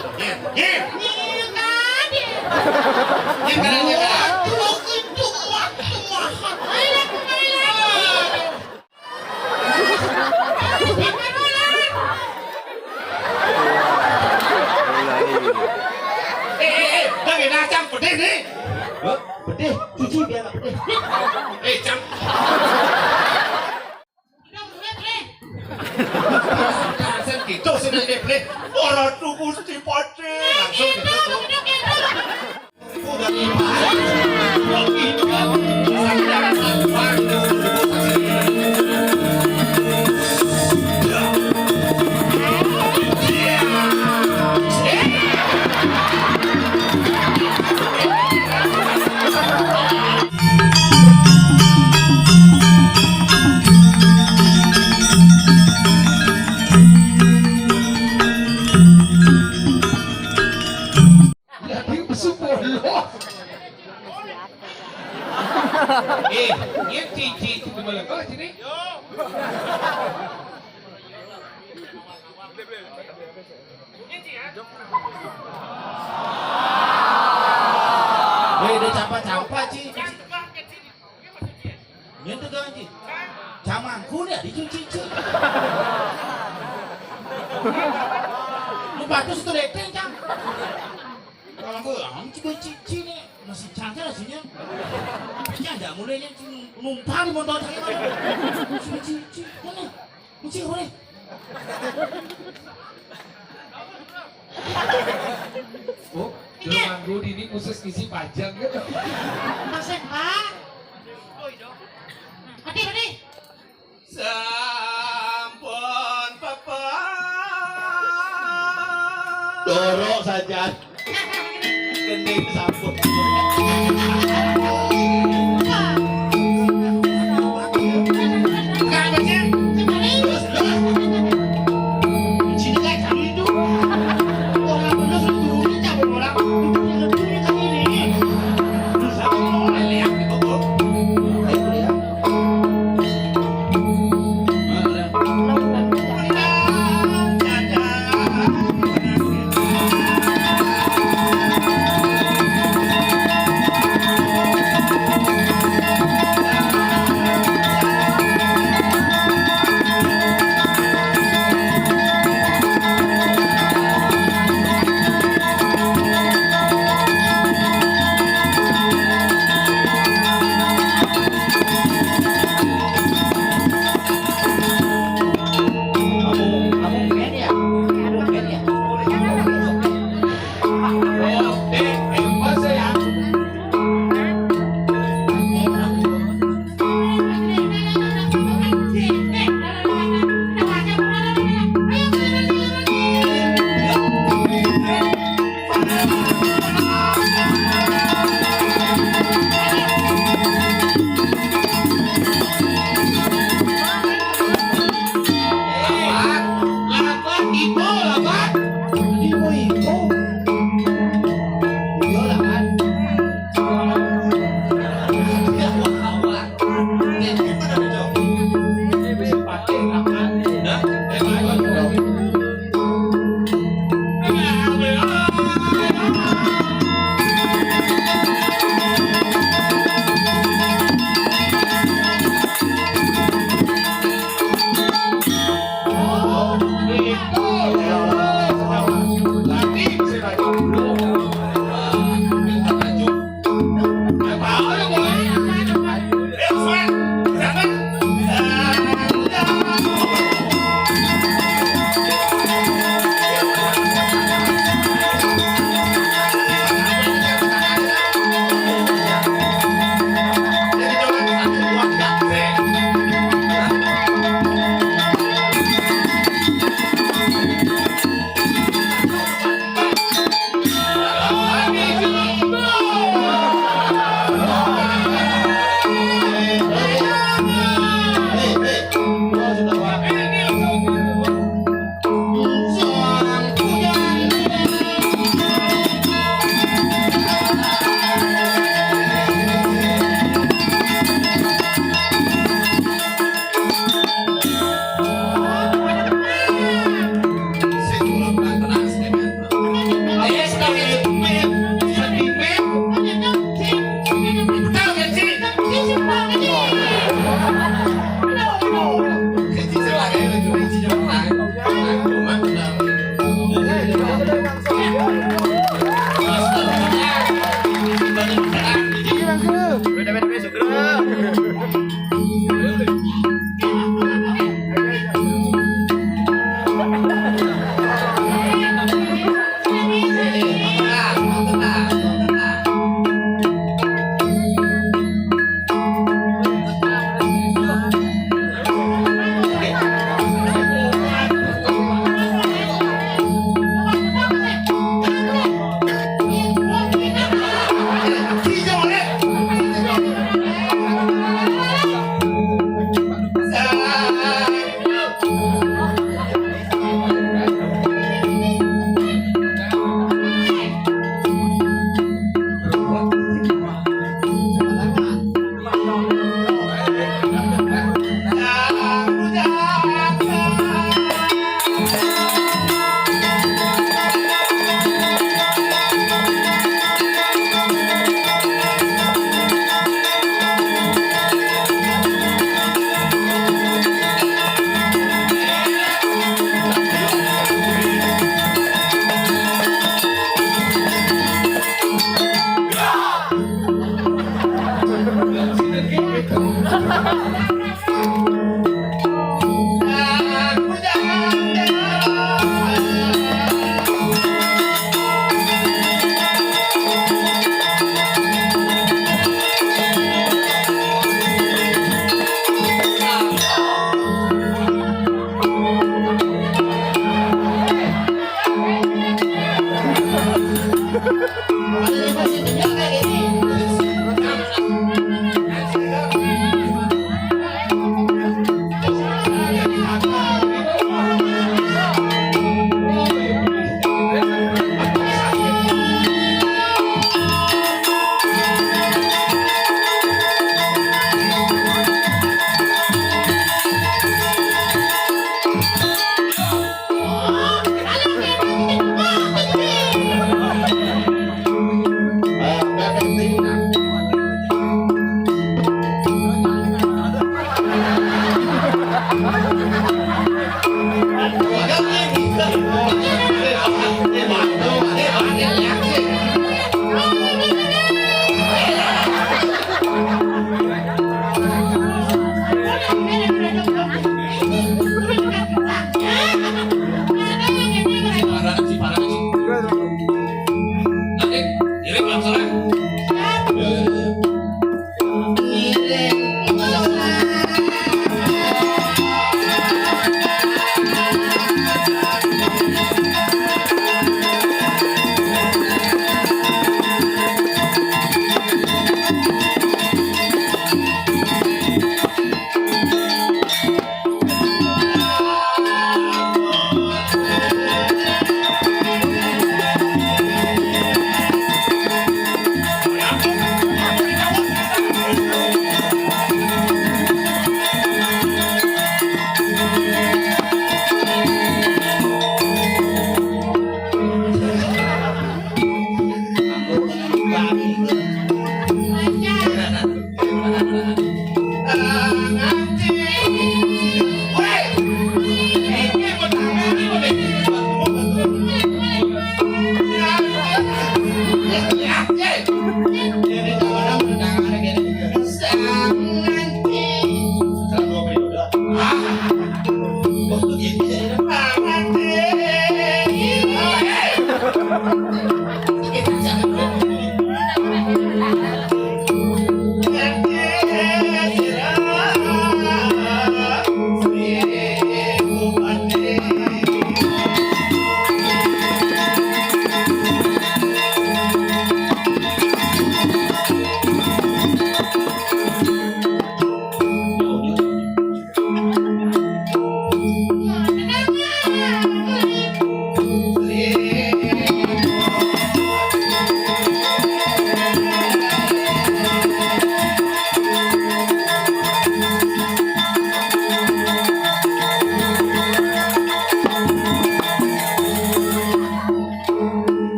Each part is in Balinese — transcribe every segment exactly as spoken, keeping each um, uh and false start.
Nyén, nyén. Nyén kadé. Nyén kadé, nyén kadé. Waduh, itu, waduh, waduh. Ayo, ayo, ayo. Eh, eh, eh, bagaimana, Cang? Pedih nih. Hah? Pedih, cuci biar nggak pedih. Eh, Cang. Dasar gitu sih, nek beli. Ora tuh Gusti Pati. Langsung gitu tuh. Jadi besuk bola. Eh, nyén cici itu gimana kok sini? Eh, udah campa-campa, Ci. Nyén tuh, Ci. Camangku nih dicuci, Ci. Lu batus tuh leteng, Cang. Kalau gue, am, juga cici nih. Masih cantik rasanya. Tapi ada mulainya, Ci, numpang di motor saya. Sudah cici. Mana? Kunci, mana? Oh, iya. Rumah gue ini khusus ngisi pajak gitu. Maksud, Pak? Mati, mati. Sampun pepe. Dorok saja. Gending sampun.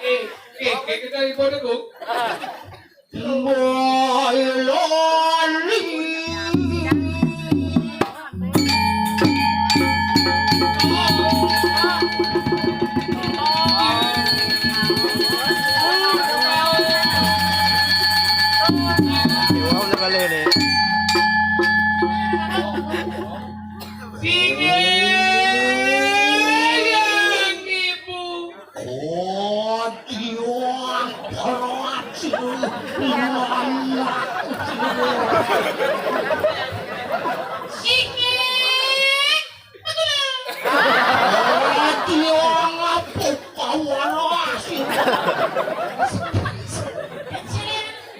Eh, eh, eh, kita di kota, Kong. Boy Loli. Wow, na pala yun eh. Sige! Ang ibo! Kodiwa, Karachi, Mama. Sige! Kodiwa, Pukawara.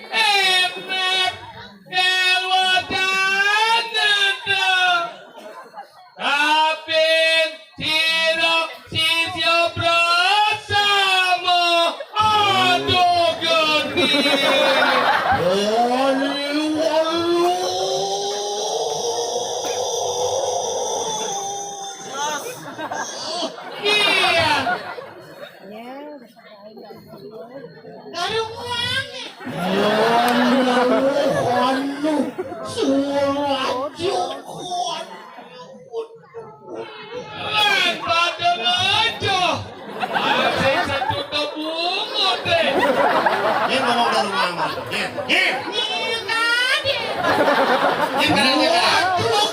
Emet, Kalwatan, Nanda. Kaping sira sisya prasama adogan. Wali walu. Iya. Karo kuwi. Wali walu. Anu, surat. Lan padha ngaco. Asik satu tebungut deh. Ini ngomong dari rumah aman. Ini, ini. Ini tadi. Ini kan ini kan. Aduh.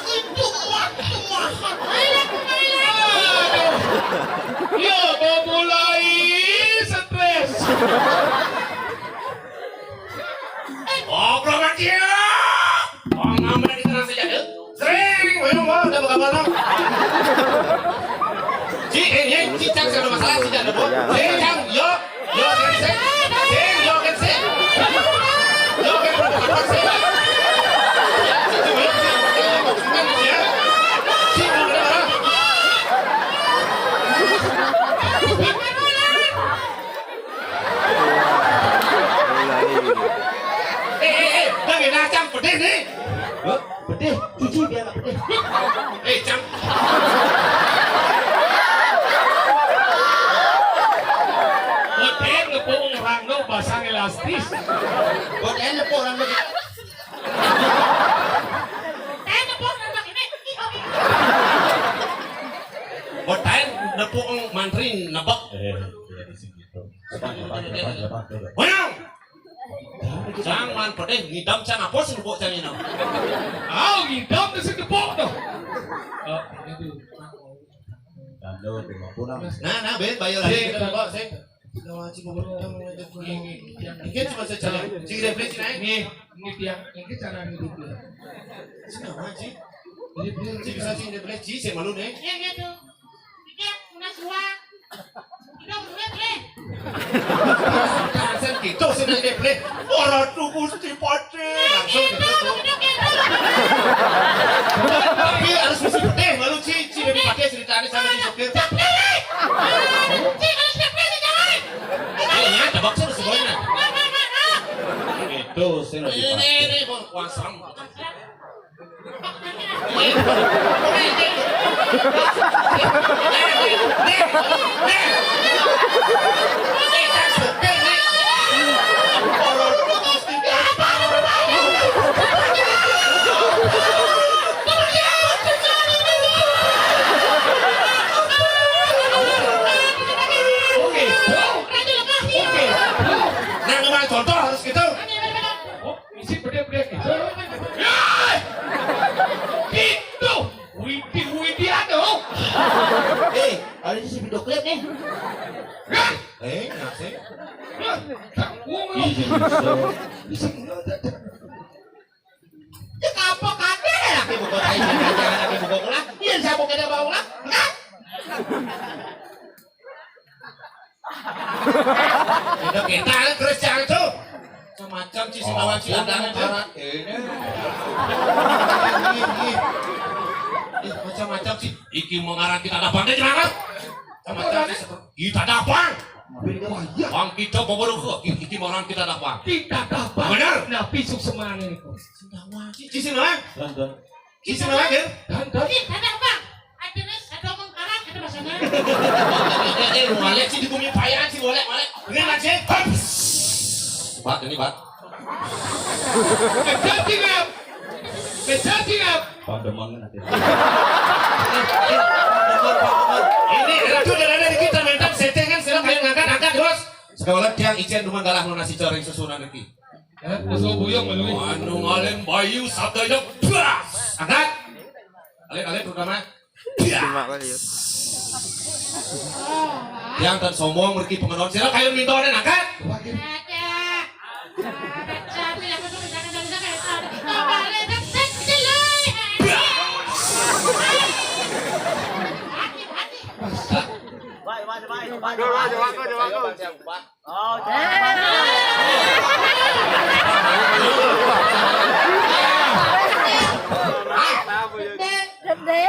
Ya, mau mulai stres. Obrolan dia. Oh, ngambil di tengah saja, deh. Sering, memang mau ada kabar, no? Ci, eh, eh, ci, cang, ada masalah, ci, ada buat. Eh, cang, yo, yo, kan, sih. Sing, yo, kan, sih. Yo, kan, berapa, sih? Ya, ci, ci, yo, ci, ci, yo, ci, ci, yo. Ci, ci, berapa? Eh, eh, eh, dah kena cang pedih ni. Hah? Pedih, cuci biar tak pedih. Eh, cang. Pedih ngepung orang tu pasang elastis. Pedih ngepung orang tu. Pedih ngepung orang tu. Pedih ngepung mantri nebak. Eh, ya, di sini. Depan, depan, depan, depan, depan. Wanang! Cang man pedih, ngidam cang apa sing depuk cang ino? Au, ngidam tu sing depuk tu. Oh, itu. Nah, nah, ben, bayar lagi. Sing, kita bawa, sing. Kita wajib ngobrol, kita mau ngajak pulang. Ini cuma secara. Sing, dia beli, sing, naik. Ini, ini dia, ini cara hidup dia. Sing, apa, sing? Ini dia, sing, bisa, sing, dia beli, sing, sing, malu, nih. Iya, iya, tuh. Iya, udah suah. Udah, udah, boleh. Dasar gitu, sing, dia beli. Ora tuh, Gusti Patih. Langsung gitu, tuh. Tapi harus mesti pedih, malu, Ci, Ci, dari Patih ceritanya sama di sopir. Iya, iya, tebak sih, mesti boleh, nah. Itu, sih, lebih Ini, pasti. Ini, Bang, kuasam. Oke. Oke. Nah, memang contoh harus gitu. Oh, isi pede-pede gitu. Ya! Gitu. Widi, Widi ada, oh. Eh, ada di si video klip nih. Hah? Eh, ngasih. Hah? Tak gua. Ih, bisa. Bisa. Ya, kapok kabeh, laki buka tai, jangan laki buka kelas. Iya, siapa kena bawa kelas? Enggak. Itu kita terus, Cang, tuh. Macam-macam, Ci, sing lawan, Ci, landangan, Ci. Ini. Ih, macam-macam, Ci. Iki mengarang kita ada pandai, Ci, banget. Macam-macam, Ci, seperti kita ada apa? Bang, kita bawa ke. Iki mengarang kita ada apa? Kita ada apa? Benar. Nah, pisuk semana ini, Bos. Sing lawan, Ci. Ci, sing lawan. London. Kita lagi? Dan, dan. Ih, ada apa? Ada nih, ada omong karang, ada masalah. Eh, eh, eh, balik sih di bumi payan sih, balik, balik. Ini lagi. Hups. Bat, ini bat. Kejar sih, Ngap. Kejar sih, Ngap. Pandemangan nanti. Ini, itu udah ada di kita, mental settingan, silakan, ayo, ngangkat, angkat, terus. Sekarang tiang ijen rumah galah nasi coreng susunan lagi. Hah? Asuh buyung, Bang Lui. Anu ngalih bayu sabda itu, blas! Angkat. Alih, alih, terutama. Simak lagi, ya. Yang tan sombong, mergi pengenon. Sila kayu mintonan, angkat. Blas! Coba, coba, coba, coba. Oh, jangan. Gede.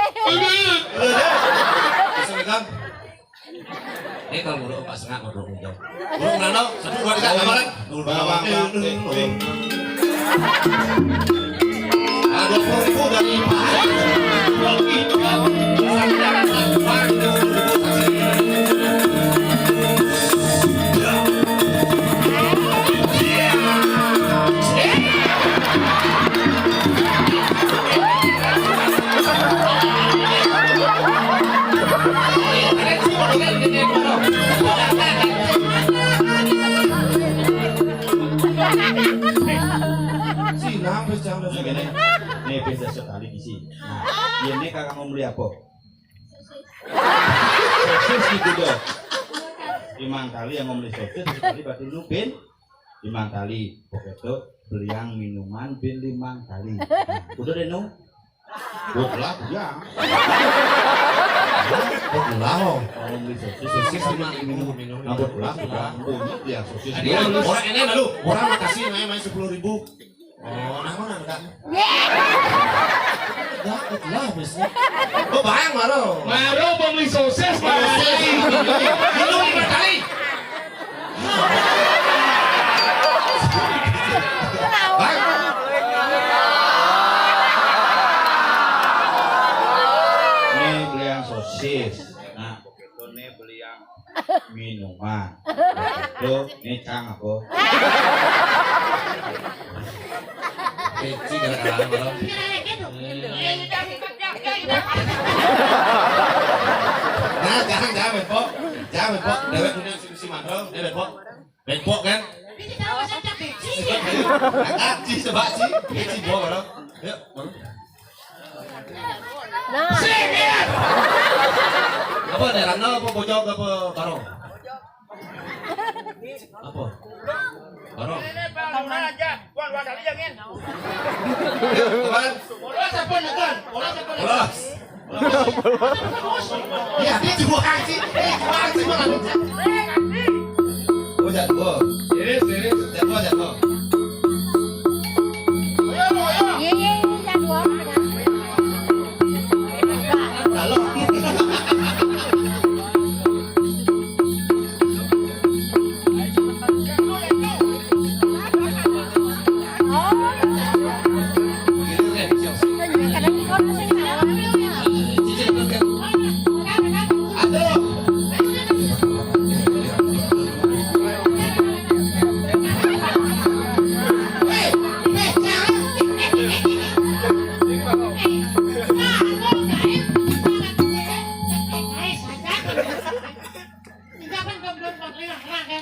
Assalamualaikum. Ini kalau buruk Pak Sengak, buruk hujung. Buruk Nano, satu, dua, tiga, apa lagi? Buruk Nano. Bang, bang, bang. Ada dua puluh ribu dari Pak. Nih, bisa sekali di sini. Nah, ini kakak mau beli apa? Sosis gitu dong. Limang kali yang mau beli sosis, sekali berarti nupin. Limang kali. Pokoknya tuh beli yang minuman bin limang kali. Nah, udah deh, Nu. Buat lah, ya. Buat lah, oh. Kalau beli sosis, sosis sama minum. Nah, buat lah, udah. Untung beli yang sosis. Tadi orang ini lalu, orang makasih naik main sepuluh ribu. Oh, nama nang, Kak? Enggak, lah, bos. Oh, bayang, Maro. Maro, beli sosis, Maro. Sosis. Minum lima kali. Bang. Ini beli yang sosis. Nah, begitu nih beli yang minuman. Tuh, ini cang apa? Keci gara-gara malam. Nah, jangan, jangan, Bepok. Jangan, Bepok. Dewek punya si, si Mandro, dia Bepok. Bepok, kan? Ini tahu saya tak keci, ya? Keci, coba, Ci. Keci, Bok, Bro. Yuk, Bang. Nah. Singit! Apa nih, Rano apa Bojog apa Barong? Apa? Barong. Ini Bang, mana aja? Gua dua kali ya, Ngin. Apaan? Bolos apa nekan? Bolos apa nekan? Bolos. Iya, dia juga aksi. Eh, juga aksi malah. Oh, jatuh. Serius, serius. Jatuh, jatuh. Iya, iya, iya, jatuh. Lalu.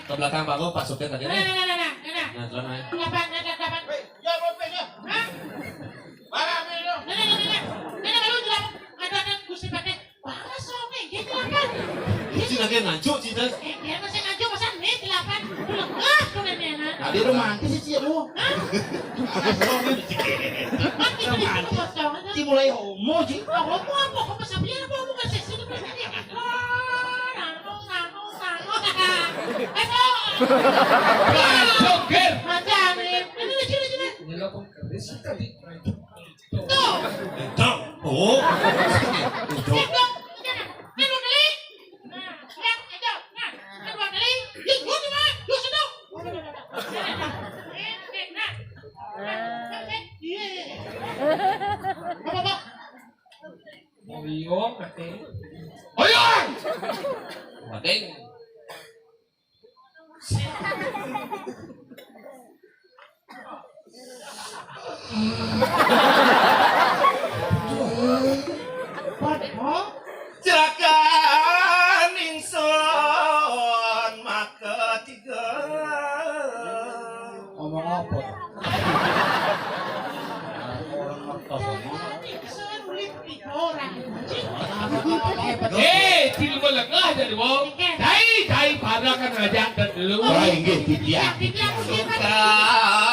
Ke belakang, Pak, Pak supir tadi. Nah, nah, nah, nah, nah, nah. Nah, jalan, ayo. Delapan, nah, delapan. Hah? Mana, mana, mana? Nah, nah, nah, nah, nah. Nah, nah, baru delapan. Ada, ada, Gusti Patih. Parah, soalnya, gitu, apa? Ci lagi ngaco, Ci, terus. Eh, dia masih ngaco, masa nih delapan? Belengah, tuh, nenek, nah. Tadi romantis sih, Ci, lu. Hah? Romantis. Romantis. Ci mulai homo, Ci. Oh, homo apa? Homo sapian apa? Homo kasih sini, Pak. Wah, nanggung, nanggung, nanggung. Eh, Pak. Joget. Macam ini. Ini, sini, sini. Ini lo pengkeris tadi. Tuh. Tuh. Oh. Tuh. Nah, lihat, ayo. Nah, kedua kali. Ih, gua gimana? Lu sedang. Nah. Nah, nah, nah. Iya, iya, iya. Apa, apa? Oyong, mati. Oyong! Mati. Celakaan ingsun maka tiga. Ngomong apa? Orang ngertos ngomong. Eh, di luar lengah jadi wong. Dai, dai, para kan ngajak dan lu. Oh, inggih, titiang. Titiang, titiang. Suka.